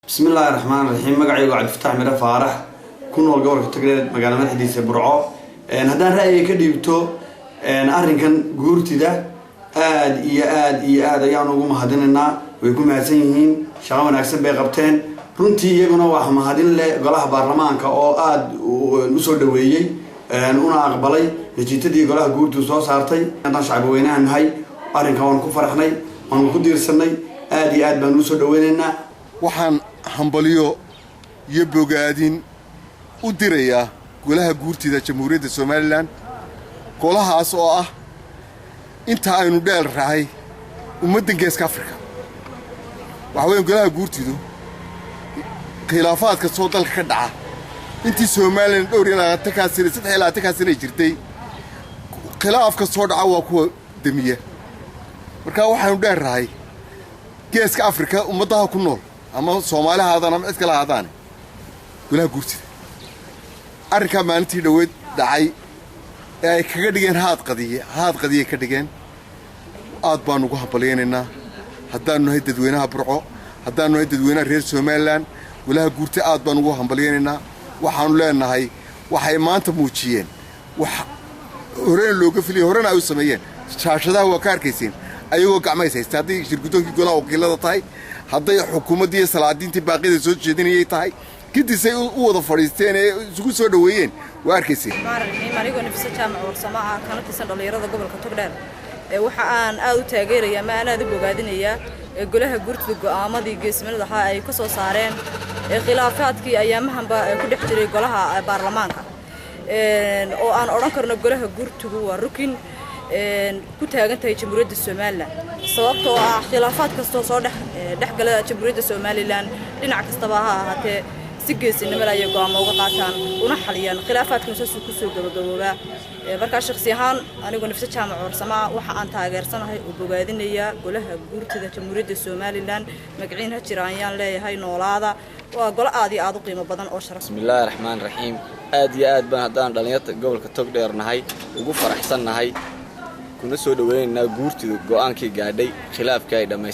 Bismillaahi raxmaan raxiim. Magacaygu Cabdifataax Mire Faarax, ku nool gobolka Togdheer, magaala madaxdiisa Burco. Haddaan ra'yiga ka dhiibto arrinkan guurtida, aad iyo aad iyo aad ayaan ugu mahadinaynaa. Way ku mahadsan yihiin, shaqo wanaagsan bay qabteen runtii. Iyaguna wax mahadin leh golaha baarlamaanka oo aada usoo dhaweeyey una aqbalay natiijadii golaha guurtidu soo saartay. Haddaan shacbi weynaha nahay, arrinkan waanu ku faraxnay, waanu ku diirsanay, aad iyo aad baanu usoo dhaweynaynaa. Waxaan hambalyo iyo bogaadin u dirayaa golaha guurtida Jamhuuriyadda Somaliland, golahaas oo ah inta aynu dheel rahay ummaddan Geeska Afrika. Waxa weyan, golaha guurtidu khilaafaad kastoo dalka ka dhaca intii Somaliland dhowr iyo labaatankaa sana, 23-kaa sanay jirtay, khilaaf kastoo dhaca waa kuwa demiya. Marka waxaynu dheer rahay Geeska Afrika ummadaha ku nool, ama Soomaali haadaan ama cid kale haadaane, golaha guurtida. Arrinkaa maalintii dhoweed dhacay ee ay kaga dhigeen haad qadiye, haad qadiyay ka dhigeen, aad baanu ugu hambalyaynaynaa haddaanu nahay dadweynaha Burco, haddaanu nahay dadweynaha reer Somaliland. Golaha guurta aad baanu ugu hambalyaynaynaa. Waxaanu leenahay, waxay maanta muujiyeen wax horena looga filiyay, horena ay u sameeyeen. Shaashadaha waa ka arkayseen ayagoo gacmays haysta, hadday shirgudoonkii golaha wakiilada tahay, hadday xukuumaddii iyo salaadiintii baaqyada soo jeedinayay tahay, kadisay u wada fadhiisteen ee isugu soo dhoweeyeen, waa arkayseen. Raxiim. Anigoo Nafise Jaamac Warsamo ah, kana tirsan dhallinyarada gobolka Togdheer, waxa aan aad u taageerayaa ma aan aad u bogaadinayaa golaha guurtida go'aamadii geesmanida ahaa ay ka soo saareen khilaafaadkii ayaamahanba ku dhex jiray golaha baarlamaanka, oo aan odhan karno golaha guurtigu waa rukin ku taagan tahay Jamhuuriyadda Somaliland, sababtoo ah khilaafaad kastoo soo dhex gala Jamhuuriyadda Somaliland, dhinac kastaba ha ahaatee, si geesinimo ayay go'aamo uga qaataan una xaliyaan, khilaafaadkuna saasuu kusoo gabagaboobaa. Markaa shakhsi ahaan, anigoo Nafse Jaamac Warsamaa, waxa aan taageersanahay oo bogaadinayaa golaha guurtida Jamhuuriyadda Somaliland. Magaciin ha jira ayaan leeyahay, noolaada. Waa golo aad iyo aad u qiimo badan oo sharaf. Bismillaahi raxmaan raxiim. Aad iyo aad baan, haddaan dhallinyarta gobolka Togdheer nahay, ugu faraxsan nahay kuna soo dhaweynaynaa guurtida go'aankii gaadhay, khilaafkii ay dhammaysay.